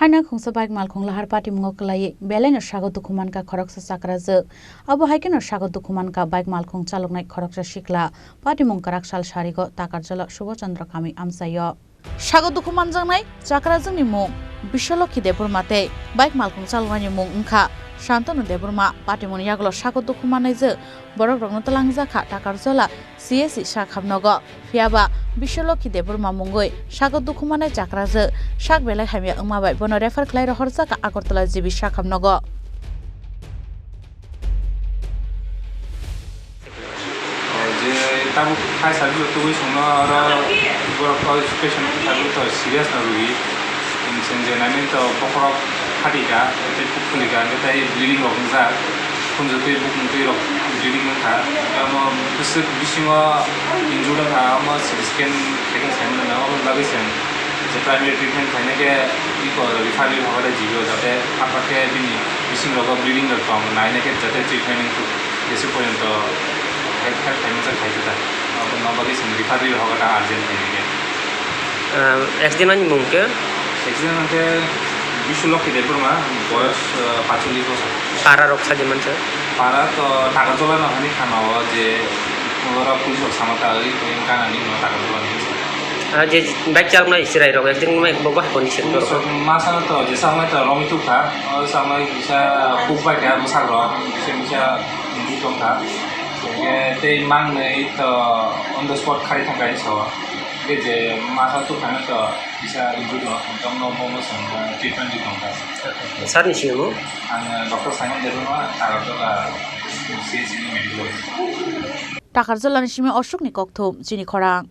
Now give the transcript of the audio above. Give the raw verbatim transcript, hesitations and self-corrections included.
Aina khungsa bike malkhung lahar patimungo kwlaiwi belaino sago dukhu mankha khoroksa chakrajwk. Abo hai kheno sago dukhu mankha bike malkhung chaloknai khoroksa sikla. Patimung kwrak sal sarigo Takarjala Subhas Chandra kami amchaio. Sago dukhu manjaknai chakrajwkni mung Biswalokhi Debbarma tei bike malkhung chaloknaini mung wngkha Santanu Debbarma. Patimungni yagulo sago dukhu mannaijwk borokrokno twlangjakha Takarjala C S C sak hamnogo. Phiyaba Biswalokhi Debbarma mungwi sago dukhu mannai chakrajwk sak belai hamya wngma bai bono refer khlai rohorjakha Agartala G B sak hamnogo. Je tabuk hai sabi tugwi songno oro borok o patient wngkha to serious no rwgwi. Chwng je naimani to bokhorok phatika tei kuk khulika hwnkhe tei bleeding rok wngjak. Khunju twi bukung twi rok bleeding wngkha. Omo bwswk bisingo injured wngkha, omo C T scan khaikhe saimano na, omo bagwi chwng je primary treatment khainai khe iko referral hogar G B o jate apha khe bini bising rogo bleeding rok tong nainai khe jate treatment wngthok. Jesa porjonto help, help khaimasa khaikhe ta. Abo no bagwi chwng referral hogar ta urgent khainai khe. Ah, accident ani mung khe? Accident hwnkhe Biswalokhi Debbarma, boyos, ah, pachchollish bosor. Para rok saji mansa? Para to Takarjala no hani khana o je oro police rok sama ta oi, oi gana ni no Takarjala ni. Ah, je bike chaloknai chirai rok accident mai bo bahai condition to. Police rok masa no to je samai to romwi tukha, o samai kisa kuk bai kha bwsak rok, kisa kisa injured tongkha. Hwnkhe tei mangnwi to on the spot khari thangkha ni so. Hwnkhe je masa tukha no to kisa injured no, hwnkhe no mo mo song treatment di tongkha. Sir ni simi mo? Ang Doctor Simon Debbarma, Agartala C H C ni medical officer. Takarjala ni simi Ashok ni kokthum chini khorang.